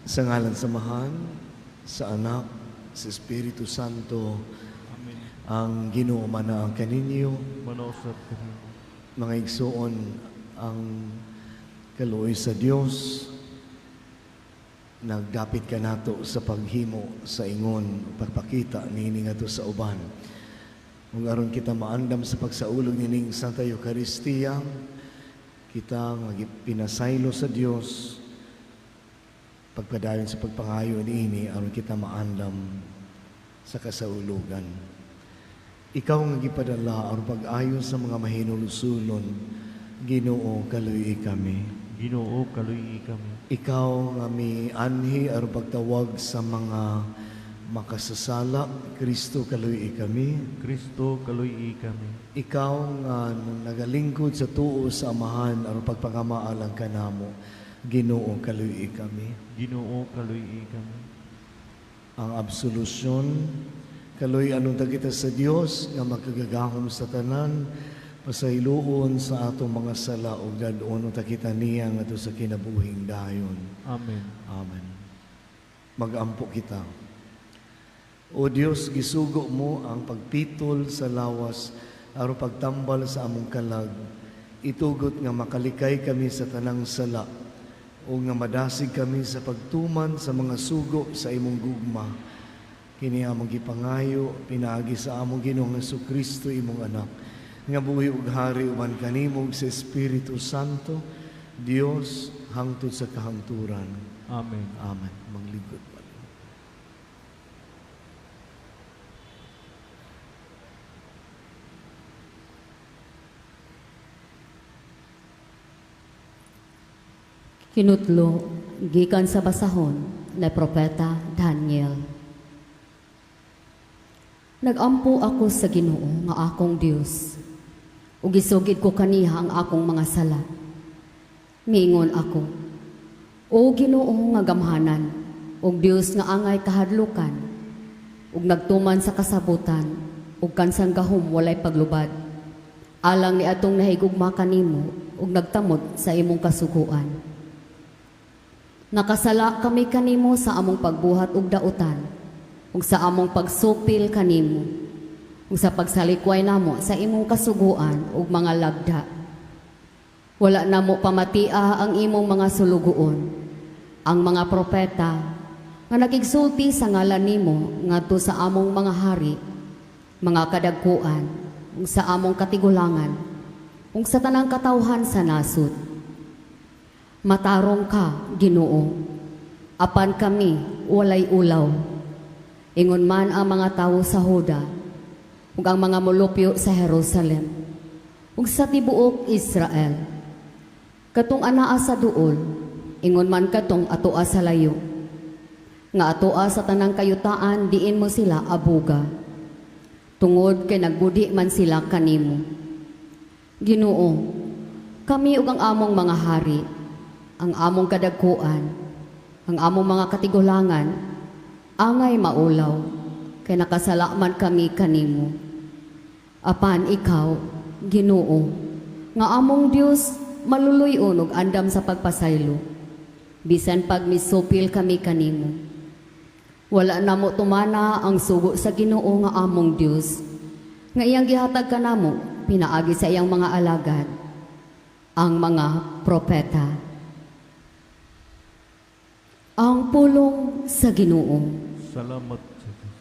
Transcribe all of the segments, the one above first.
Sa ngalan sa Amahan, sa Anak, sa Espiritu Santo. Amen. Ang Ginoo manaa kaninyo. Manausab kanimo. Mga igsoon, ang kaluoy sa Dios nagdapit kanato sa paghimo sa ingon, pagpakita niini ngadto sa uban. Ug aron kita maandam sa pagsaulog nining Santa Eucharistia, kita nga pinasaylo sa Dios, pagpadayon sa pagpangayo niini aron kita maandam sa kasaulugan. Ikaw nga gipadala aron pag-ayo sa mga mahinulsulon, Ginoo, kaluy kami. Ginoo, kaluy kami. Ikaw nga mianhi aron pagtawag sa mga makasasala, Kristo, kaluy kami. Kristo, kaluy kami. Ikaw nga nagalingkod sa tuo sa Amahan aron pagpangamaalang kanamo, Ginoo, kaluy kami. Ginoo, kaluy kami. Ang absolusyon, kaluy-an unta kita sa Dios nga makagagahom sa tanan, pasayloon sa atong mga sala ug dad-on unta kita niya ngadto sa kinabuhing dayon. Amen. Amen. Magampo kita. O Dios, gisugo mo ang pagpitol sa lawas aron pagtambal sa among kalag. Itugot nga makalikay kami sa tanang sala o nga madasig kami sa pagtuman sa mga sugo sa imong gugma. Kini among gipangayo pinaagi sa among Ginoong Hesukristo, imong anak, nga buhi ug hari uban kanimo ug sa Espiritu Santo, Dios, hangtod sa kahangturan. Amen. Amen. Manglingkod man. Kinutlo gikan sa basahon ni Propeta Daniel. Nagampo ako sa Ginoo nga akong Dios, ug gisugid ko kaniha ang akong mga sala. Miingon ako, "O Ginoo nga gamhanan, ug Dios nga angay kahadlukan, ug nagtuman sa kasabutan, ug kansang gahom walay paglubad, alang ni atong nahigugma kanimo ug nagtamod sa imong kasuguan. Nakasala kami kanimo sa among pagbuhat og dautan, ug sa among pagsupil kanimo, ug sa pagsalikway namo sa imong kasuguan ug mga lagda. Wala namo pamatia ang imong mga sulugoon, ang mga propeta, nga nagigsulti sa ngalan nimo ngadto sa among mga hari, mga kadagkuan, ug sa among katigulangan, ug sa tanang katawhan sa nasud. Matarong ka, Ginoo, apan kami walay ulaw. Ingon man ang mga tawo sa Huda, ug ang mga molupyo sa Jerusalem, ug sa tibuok Israel. Katong anaa sa duol, ingon man katong atoa sa layo, nga atoa sa tanang kayutaan diin mo sila abuga. Tungod kay nagbudi man sila kanimo. Ginoo, kami ug ang among mga hari, ang among kadagkuan, ang among mga katigulangan, angay maulaw, kay nakasala man kami kanimo. Apan ikaw, Ginoo, nga among Dios, maluluy-on ug andam sa pagpasaylo, bisan pag misupil kami kanimo. Wala namo tumana ang sugo sa Ginoo nga among Dios, nga iyang gihatag kanamo pinaagi sa iyang mga alagad, ang mga propeta. Ang pulong sa Ginoo. Salamat sa Diyos.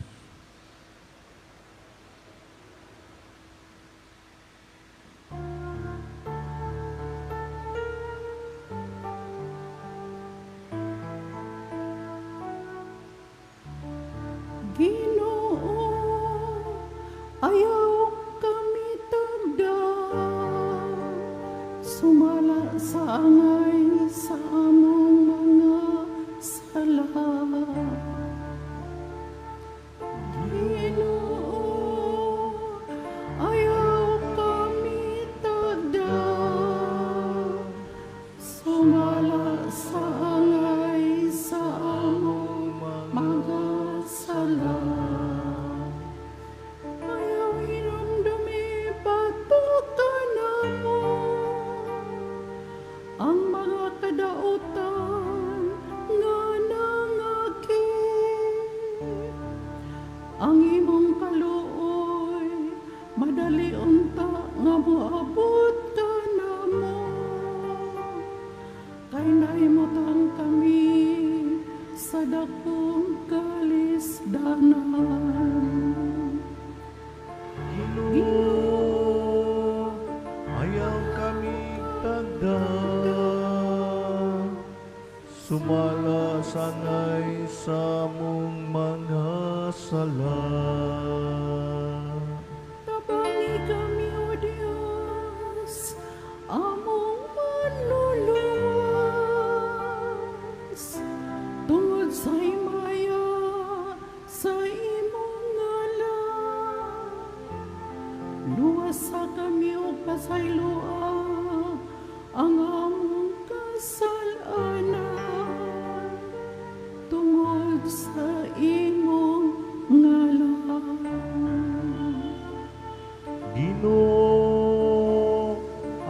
Ginoo, ayaw kami tagda, sumala sa angay sa among mga sala. Ginoo, ayaw kami tagda, sumala sa angay sa among mga sala. Ayaw sa dakong kalisdanan. Ginoo, ayaw kami tagda. Sumala sangay sa among mga sala. Tabangi kami, O Diyos, among manluluwas, tungod sa himaya sa imong ngalan. Luwasa kami ug pasayloa ang among kasalanan tungod sa imong ngalan. Ginoo,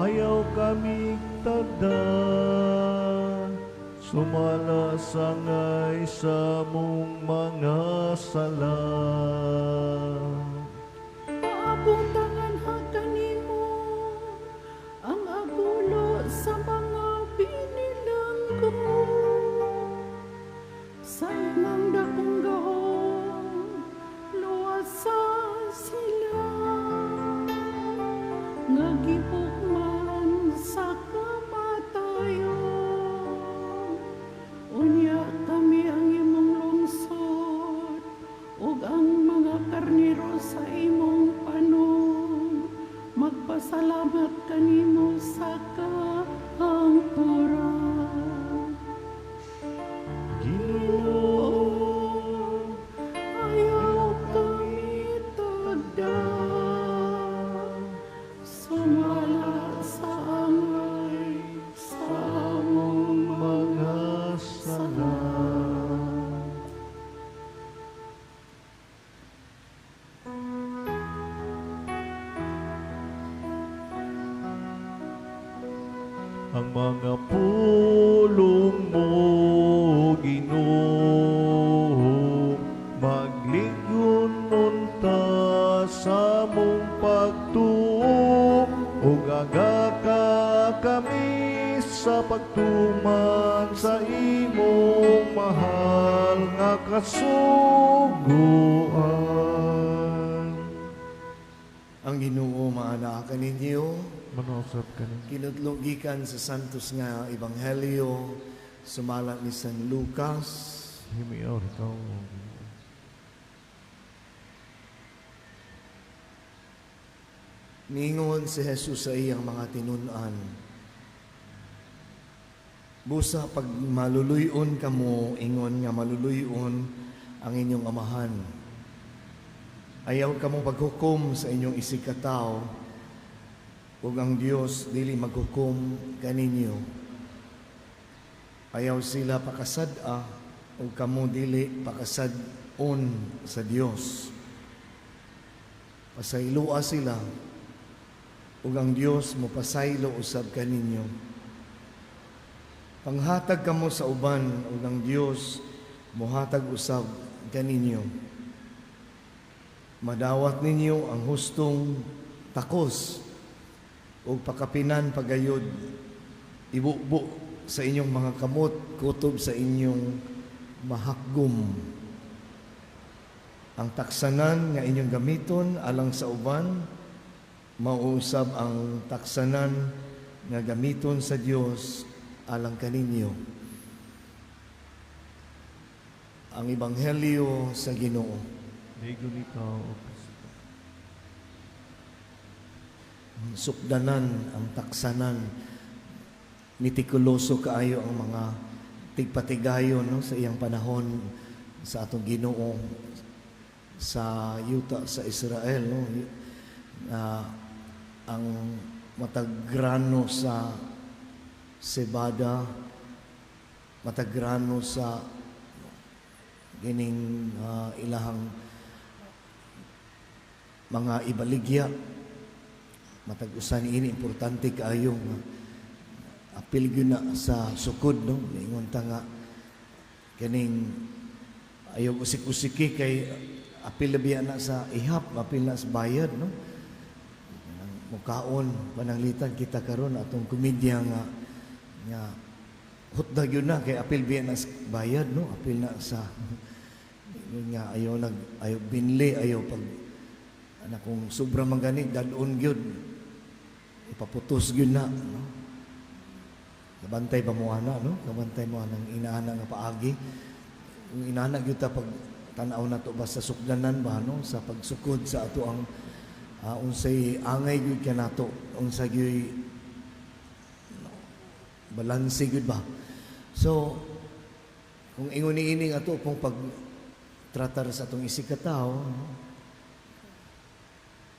ayaw kami tagda. Sumala sangay sa among mga sala. Paabutangan ha kanimo ang agulo sa mga binilanggo. Sa imong dakong gahom, luwasa sila. Nga gihukman sa kamatayon. Unya kami ang imong lungsod ug ang mga karnero sa imong panong magpasalamat kanimo sa kahangturan. Ginoo, ayaw kami tagda, sumala sa angay sa among mga sala. Ang mga pulong mo, Ginoo, magligon unta sa among pagtuo, ug agaka kami sa pagtuman sa imong mahal nga kasuguan. Ang Ginoo maanaa kaninyo. Manausap kaninyo. Kinudlo gikan sa Santos nga Ebanghelyo sumala ni San Lucas. Himiyaw ikaw, o Ginoo. Ningon si Jesus sa iyang mga tinun-an, busa pag maluluyon kamo, ingon nga maluluyon ang inyong amahan. Ayaw kamo paghukom sa inyong isigkatawo, ug ang Dios dili maghukom kaninyo. Ayaw sila pakasad-a, ug kamo dili pakasad-on sa Dios. Pasayloa sila, ug ang Dios mopasaylo usab kaninyo. Panghatag kamo sa uban, ug ang Dios mohatag usab kaninyo. Madawat ninyo ang hustong takos ug pakapinan pagayod, ibubo sa inyong mga kamot, kutob sa inyong mahakgom. Ang taksanan nga inyong gamiton alang sa uban, mauusab ang taksanan nga gamiton sa Dios alang kaninyo. Ang Ebanghelyo sa Ginoo. Dayon ikaw, O Kristo. Sukdanan ang taksanan. Mitikuloso kaayo ang mga tigpatigayon, no, sa iyang panahon sa atong Ginoo sa yuta sa Israel, no, ang matag grano sa sebada, matag grano sa gining ilahang mga ibaligya, matag usa niini importante kaayo nga apil gyud na sa sukod, no. Niingon ta nga kining ayaw usik-usiki kay apil biya na sa ihap, apil na sa bayad, no. Mukaon pananglitan kita karon atong komedya nga Hutda gyud na kay apil biya na sa bayad, no? Apil na sa yun nga ayaw nag ayaw binli, ayaw pag ana kung sobra man gani dad-on gyud, ipaputos gyud na, no? Kabantay ba mo ana, no? Kabantay mo anang inaana nga paagi. Kung inaana gyud ta pag tan-aw na to ba sa sukdanan ba, no? Sa pagsukod sa ato ang unsay angay gyud kanato, unsa gyud, no, balanse gyud ba. So kung ingon niini nga ato pong pag tratar sa atong isig katawo, no?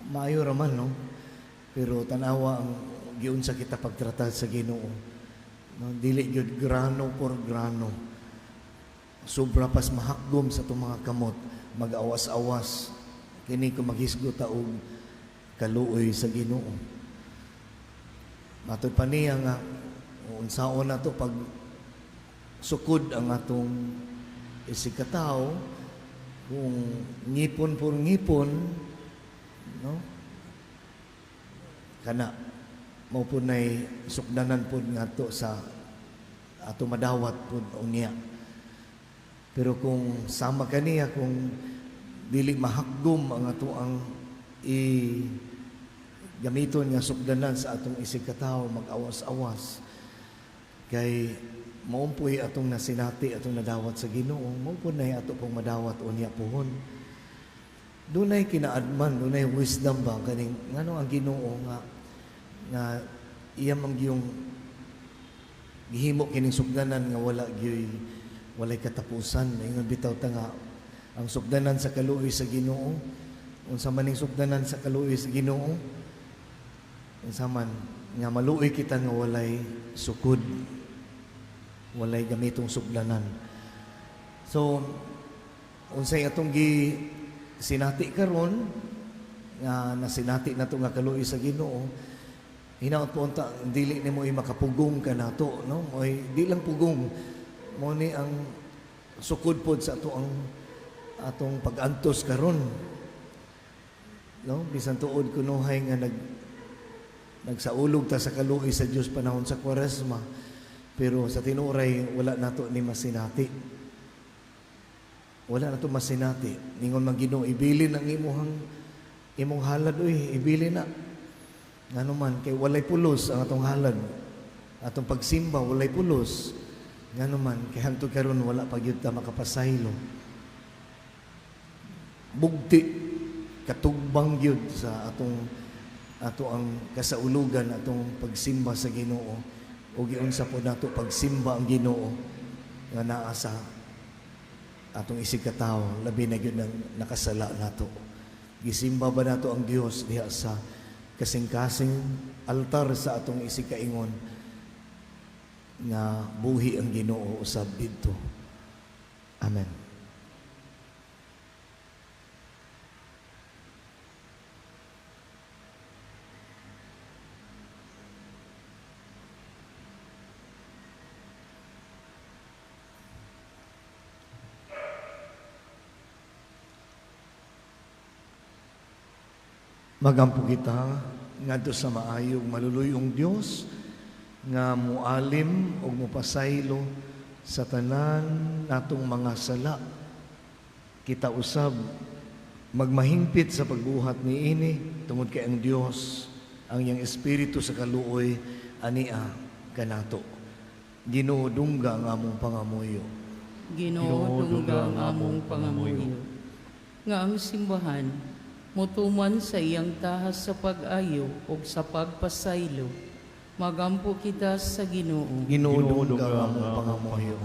Maayo ra man, no? Pero tanawa ang giunsa kita pagtratar sa Ginoo, no? Dili gyud grano por grano. Sobra pas mahakgom sa atong mga kamot, mag-awas-awas kini kung maghisgot ta og kaluoy sa Ginoo. Matod pa niya nga unsaon na to pag sukod ang atong isig katawo, kung ngipon por ngipon, no? Kana mao pud nay sukdanan pud ngadto sa ato madawat pud unya. Pero kung sama kaniya, kung dili mahakgom ang ato ang i gamiton nga sukdanan sa atong isig katawo, mag-awas-awas kay maumpoy atong nasinati, atong nadawat sa Ginoo, mao pud nay ato pong madawat unya puhon. Dunay kinaadman, dunay wisdom ba kaning ngano ang Ginoo nga iya man giyong gihimo kining sukdanan nga wala gyoy walay katapusan. Ingon bitaw ta nga ang sukdanan sa kaluoy sa Ginoo, unsa man ning sukdanan sa kaluoy sa Ginoo, unsa man nga maluoy kita nga walay sukod, walay gamitong sukdanan. So unsay atong gi sinati karon nga nasinati nato nga kaluoy sa Ginoo, hinaot po unta dili nimo makapugong kanato, no? Moy di lang pugong, mo ni ang sukod pod sa ato ang atong pag-antos karon, no? Bisan tuod kunuhay nga nagsaulog ta sa kaluoy sa Dios panahon sa Kwaresma, pero sa tinuray wala nato ni masinati. Wala nato masinati. Ningon man Ginoo, ibilin ang imong halad, uy, ibilin na. Ngano man kay walay pulos ang atong halad. Atong pagsimba walay pulos. Ngano man kay hangtod karon wala pa gyud ta makapasaylo. Bugti katugbang gyud sa ato ang kasaulugan, atong pagsimba sa Ginoo. O giunsa po nato pagsimba ang Ginoo nga naa sa atong isig katawo, labi na gyud ang nakasala nato. Gisimba ba nato ang Dios diha sa kasing-kasing altar sa atong isig kaingon nga buhi ang Ginoo usab didto. Amen. Magampo kita ngadto sa maayong maluluyong Dios nga mualim ug mupasaylo sa tanan natong mga sala. Kita usab magmahingpit sa pagbuhat niini tungod kay ang Dios ang iyang espiritu sa kaluoy ania kanato. Ginoo, dungga ang among pangamuyo. Ginoo, dungga ang among pangamuyo. Nga ang simbahan motuman sa iyang tahas sa pag-ayo ug sa pagpasaylo. Magampo kita sa Ginoo. Ginoo, dungga ang among pangamuyo.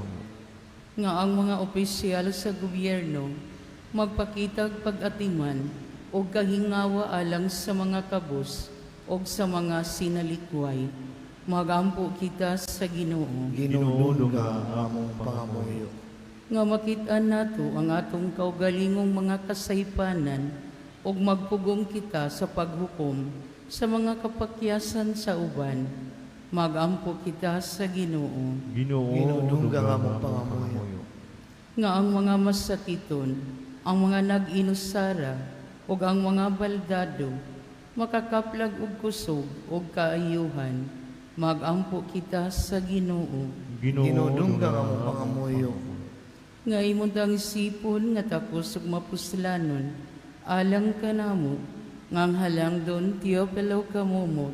Nga ang mga opisyal sa gobyerno magpakitag pag-atiman og kahingawa alang sa mga kabus og sa mga sinalikway. Magampo kita sa Ginoo. Ginoo, dungga ang among pangamuyo. Nga makit-an nato ang atong kaugalingong mga kasaypanan ug magpugong kita sa paghukom sa mga kapakyasan sa uban. Magampo kita sa Ginoo. Ginoo, Ginoo, dungga ang among pangamuyo. Nga ang mga masakiton, ang mga nag-inusara ug ang mga baldado makakaplag og kusog ug kaayuhan. Magampo kita sa Ginoo. Ginoo, dungga ang among pangamuyo. Nga imong tang sipon nga takos ug mapuslanon alang kanamo nga ang halangdon Teopilo Camomot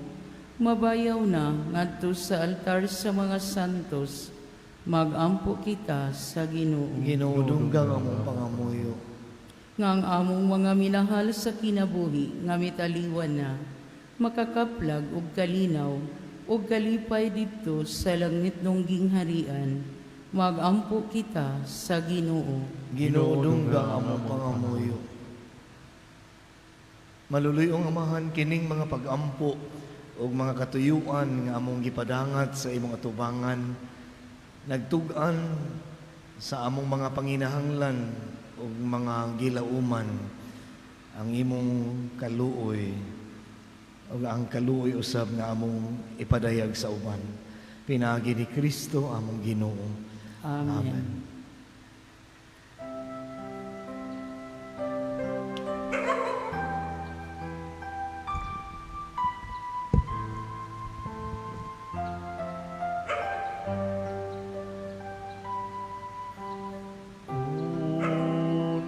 mabayaw na ngadto sa altar sa mga santos, magampo kita sa Ginoo. Ginoo, dungga ang among pangamuyo. Nga ang among mga minahal sa kinabuhi nga mitaliwan na makakaplag og kalinaw ug kalipay didto sa langit nung gingharian, magampo kita sa Ginoo. Ginoo, dungga ang among pangamuyo. Maluluyong Amahan, kining mga pagampo ug mga katuyuan nga among gipadangat sa imong atubangan, nagtug-an sa among mga panginahanglan ug mga gilauman ang imong kaluoy ug ang kaluoy usab nga among ipadayag sa uban. Pinaagi ni Kristo among Ginoo. Amen. Amen.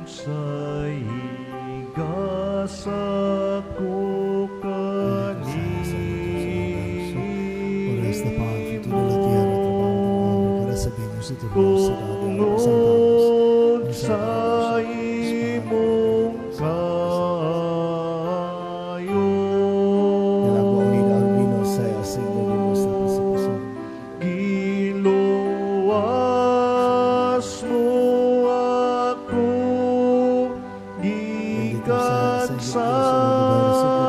Unsay gasa ko Oras na kanimo fruto de la tierra, trabajo del hombre, que recibimos de tu Dios, kung de los santos. sa imong kayo El agua unida al vino se asigna de nuestra participación. Giluwas mo ako gikan sa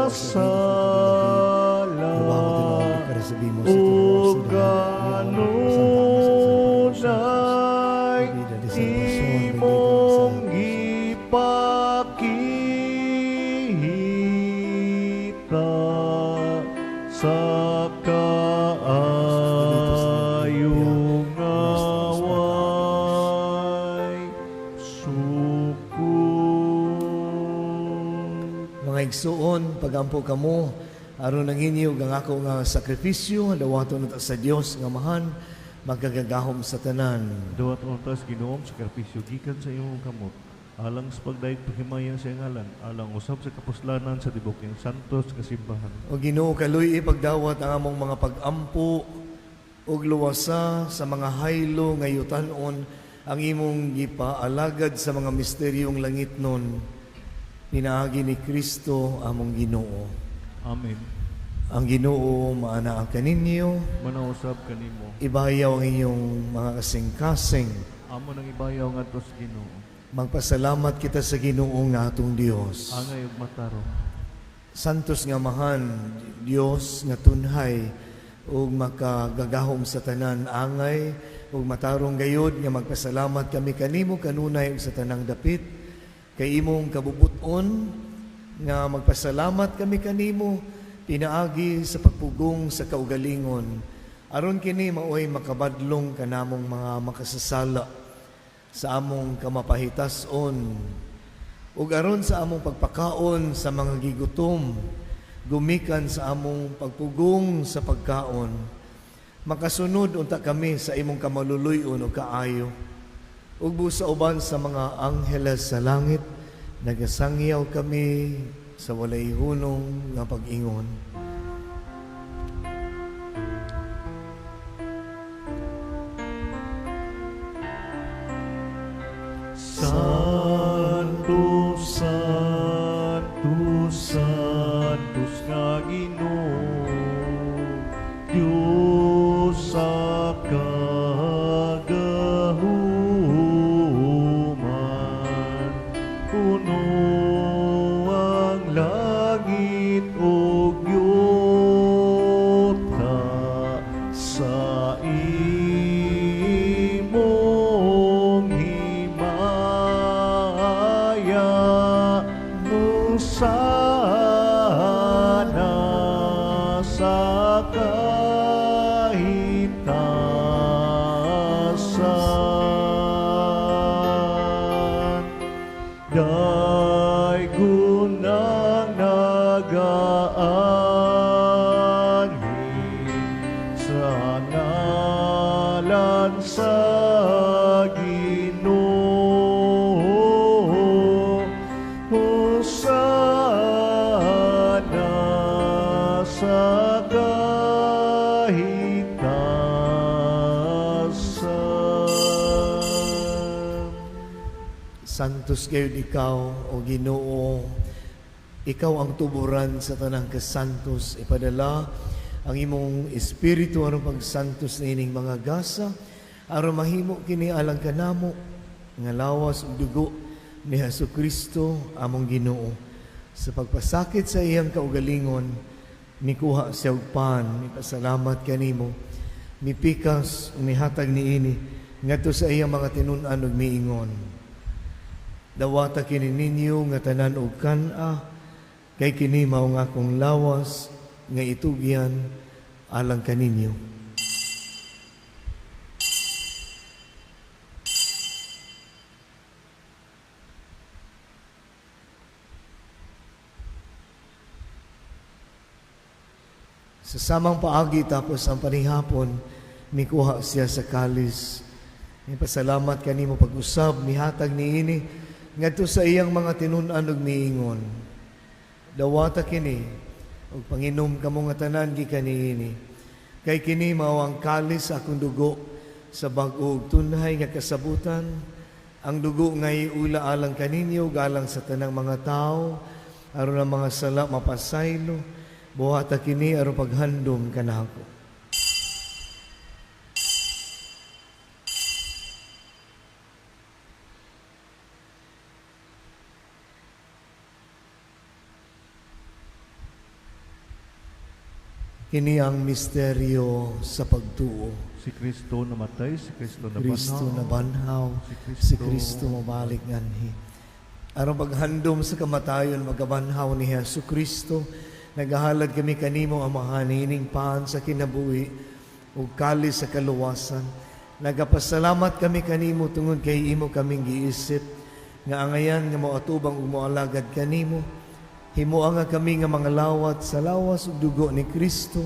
sala Trabajo del hombre que recibimos de tu Dios, ug kanunay Vida de salvación, imong bendita gipakita sa kaayong away sukod. Mga igsuon, pagampo kamo, aron ang inyo ug ang ako nga sakripisyo, dawaton unta sa Dios nga Amahan, magagagahom sa tanan. Dawat untas Ginoong sakripisyo gikan sa imong kamot alang sa pagdayeg paghimaya sa iyang ngalan, alang usab sa kapuslanan sa tibuok niyang santos nga simbahan. O Ginoo, kaluy ipagdawat ang among mga pagampo ug luwasa sa mga haylo nga yutan-on ang imong gipaalagad sa mga misteryong langit nun. Pinaagi ni Kristo among Ginoo. Amen. Ang Ginoo maanaa kaninyo, Manausab kanimo. ibayaw ang inyong mga kasing-kasing. Amo nang ibayaw ngadto sa Ginoo. Magpasalamat kita sa Ginoo nga atong Dios. Angay ug matarong. Santos nga Amahan, Dios nga tunhay ug makagagahom sa tanan angay ug matarong gayod nga magpasalamat kami kanimo kanunay ug sa tanang dapit kay imong kabubut-on nga magpasalamat kami kanimo pinaagi sa pagpugong sa kaugalingon aron kini maoy makabadlong kanamong mga makasasala sa among kamapahitason ug aron sa among pagpakaon sa mga gigutom, gumikan sa among pagpugong sa pagkaon, makasunod unta kami sa imong kamaluluy-on ug kaayo. Ug busa uban sa mga angheles sa langit, nagasangyaw kami sa walay hunong nga pag-ingon. Santo, Santo, Santos nga Ginoo, Dios sa kagahuman, puno ang langit ug yuta sa imong himaya, sana sa kahitasan. Daygon ang nagaanhi sa ngalan Santos gayud ikaw, o Ginoo, ikaw ang tuburan sa tanang kasantos. Ipadala ang imong espiritu aron pagsantos niining mga gasa, aron mahimo kini alang kanamo nga lawas ug dugo ni Hesus Kristo among Ginoo. Sa pagpasakit sa iyang kaugalingon, mikuha siya og pan, mipasalamat kanimo, mipikas ug mihatag niini ngadto sa iyang mga tinun-an ug miingon: Dawata kini ninyo nga tanan og kan-a, kay kini mao nga akong lawas nga itugyan alang kaninyo. Sa samang paagi tapos ang panihapon, mikuha siya sa kalis. Mipasalamat kanimo pag-usab, mihatag niini ngadto sa iyang mga tinun-an ug miingon: Dawata kini ug panginom kamo nga tanan gikan niini. Kay kini mao ang kalis sa akong dugo sa bag-o ug tunhay nga kasabutan, ang dugo nga iula alang kaninyo ug alang sa tanang mga tawo aron ang mga sala mapasaylo. Buhata kini aron paghandom kanako. Kini ang misteryo sa pagtuo. Si Kristo namatay, si Kristo nabanhaw. Kristo nabanhaw, Si Kristo, si Kristo mabalik nganhi. Aron paghandom sa kamatayon, magabanhaw ni Hesus Kristo, nagahalad kami kanimo, Amahan, ining paan sa kinabuhi ug kalis sa kaluwasan. Nagapasalamat kami kanimo tungod kay imo kaming giisip nga angayan nga moatubang ug moalagad kanimo. Himoa nga kami nga mga lawat sa lawas ug dugo ni Kristo,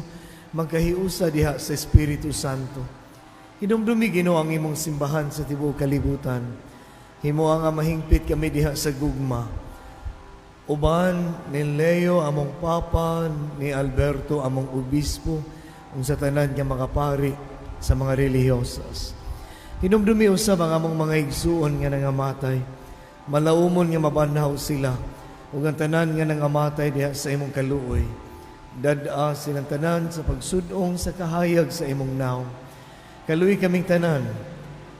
magkahiusa diha sa Espiritu Santo. Hinumdumi, Ginoo, ang imong simbahan sa tibuok kalibutan. Himoa nga mahingpit kami diha sa gugma. Uban ni Leo among Papa, ni Alberto among Obispo, ug sa tanan nga mga pari sa mga relihiyosas. Hinumdumi usab ang among mga igsuon nga nangamatay. Malaumon nga mabanhaw sila, ug ang tanan nga nangamatay diha sa imong kaluoy. Dad-a silang tanan sa pagsudong sa kahayag sa imong nawong. Kaluoy kaming tanan,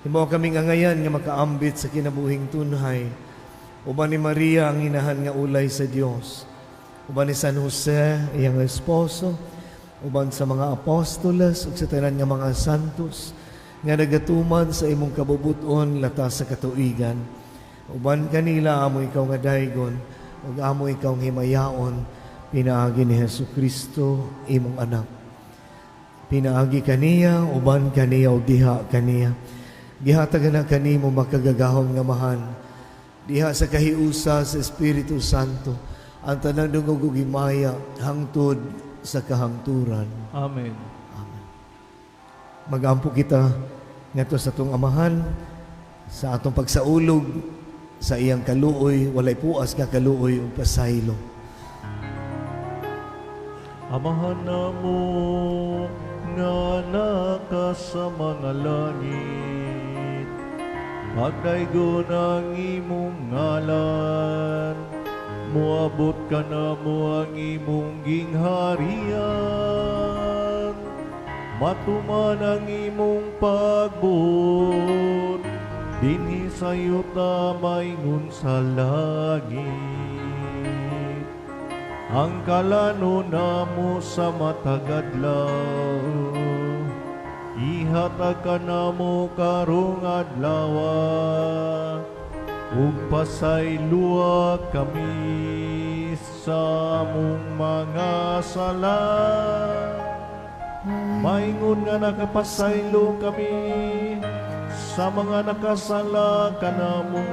himo kaming angayan nga makaambit sa kinabuhing tunhay. Uban ni Maria ang inahan nga ulay sa Dios, uban ni San Jose iyang esposo, uban sa mga apostoles ug sa tanan nga mga santos nga nagatuman sa imong kabubuton lata sa katuigan. Uban kanila amo ikaw nga daygon ug amo ikaw nga himayaon, pinaagi ni Hesus Kristo imong anak. Pinaagi kaniya, uban kaniya ug diha kaniya. Gihatagan na kanimo makagagahom nga Amahan, diha sa kahiusa sa Espiritu Santo, ang tanang dungog ug himaya hangtod sa kahangturan. Amen. Amen. Magampo kita ngadto sa atong Amahan sa atong pagsaulog sa iyang kaluoy, walay puas nga kaluoy ug pasaylo. Amahan namo nga naka sa mga langit, pagdaygon ang imong ngalan, moabot kanamo ang imong gingharian, matuman ang imong pagbuot, dinhi sa yuta maingon sa langit. Ang kalano namo sa matag adlaw, ihatag kanamo karong adlawa, ug pasayloa kami sa among mga sala. Maingon nga nakapasaylo kami sa mga nakasala kanamo.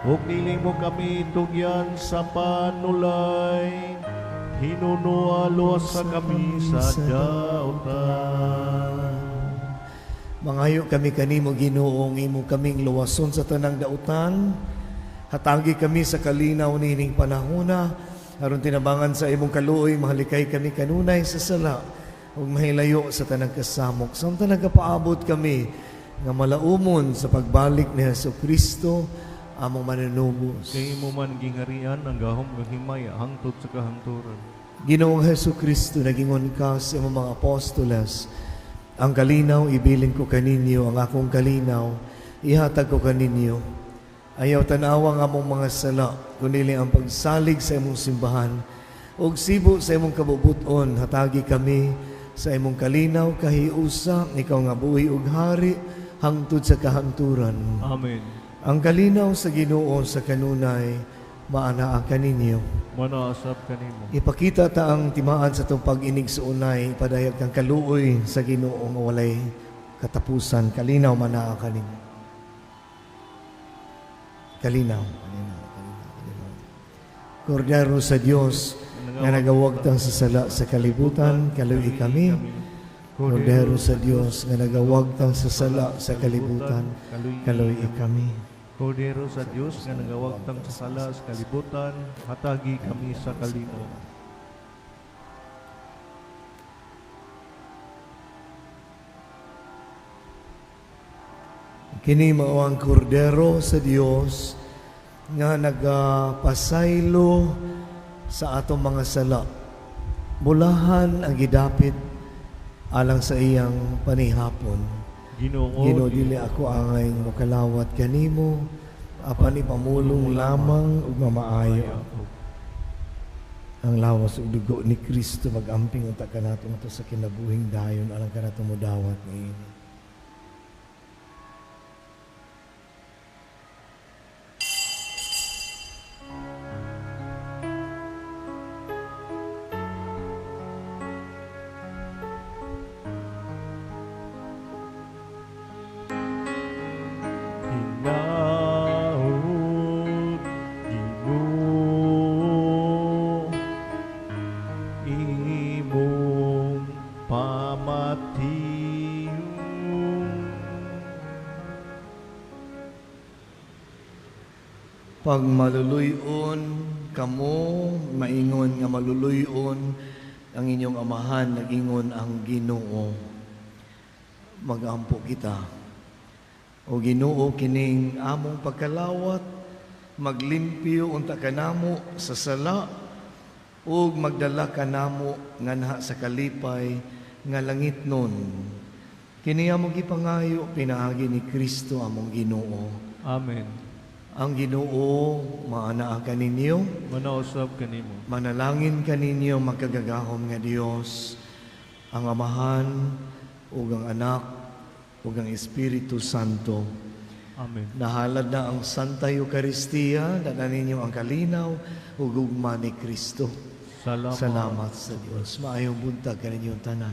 Ug dili mo kami tugyan sa panulay, hinunoa luwasa kami sa dautan. Mangayo kami kanimo, Ginoo, imo kaming luwason sa tanang dautan. Hatagi kami sa kalinaw niining panahona, aron tinabangan sa imong kaluoy, mahalikay kami kanunay sa sala ug mahilayo sa tanang kasamok. Samtang nagapaabot kami nga malaumon sa pagbalik ni Hesus Kristo among manunubos. Kay imo man gingharian ang gahom ug himaya hangtod sa kahangturan. Ginoong Hesus Kristo, nagingon ka sa imong mga apostoles, ang kalinaw ibilin ko kaninyo, ang akong kalinaw ihatag ko kaninyo. Ayaw tanawa ang among mga sala, kundi ang pagsalig sa imong simbahan. Ug sibo sa imong kabubuton, hatagi kami sa imong kalinaw kahiusa, ikaw nga buhi ug hari hangtod sa kahangturan. Amen. Ang kalinaw sa Ginoo sa kanunay maanaa kaninyo. Manaasab kanimo. Ipakita ta ang timaan sa itong pag-inig sa unay, ipadayag kang kaluoy sa Ginoo nga walay katapusan. Kalinaw manaa kaninyo. Kalinaw, kalinaw, kalinaw, kalinaw. Kordero sa Dios nga nagawagtang sa sala sa kalibutan, kaluoy kami. Kordero sa Dios nga nagawagtang sa sala sa kalibutan, kaluoy kami. Kordero sa Dios nga nagawagtang sa sala sa kalibutan, hatagi kami sa kalinaw. Kini mao ang kordero sa Dios nga nagapasaylo sa atong mga sala. Bulahan ang gidapit alang sa iyang panihapon. Ginoo, Ginoo, dili ako angay mokalawat kanimo, apan ipamulong lamang ug mamaayo ako. Ang lawas ug dugo ni Kristo magamping unta kanato ngadto sa kinabuhing dayon alang kanato modawat niini. Hinaot, Ginoo, imong pamatiyon. Pag maluluyon kamo, maingon nga maluluyon ang inyong amahan, nag-ingon ang Ginoo. Magampo kita. O Ginoo, kining among pagkalawat, maglimpyo unta kanamo sa sala, ug magdala kanamo nganha sa kalipay nga langit nun. Kini among gipangayo pinaagi ni Kristo among Ginoo. Amen. Ang Ginoo maanaa kaninyo, Manausab kanimo. manalangin kaninyo makagagahom nga Dios, ang Amahan ug ang Anak ug ang Espiritu Santo. Amen. Nahalad na ang Santa Eucharistia, dala ninyo ang kalinaw ug gugma ni Kristo. Salamat. Salamat sa Dios. Maayong buntag kaninyong tanan.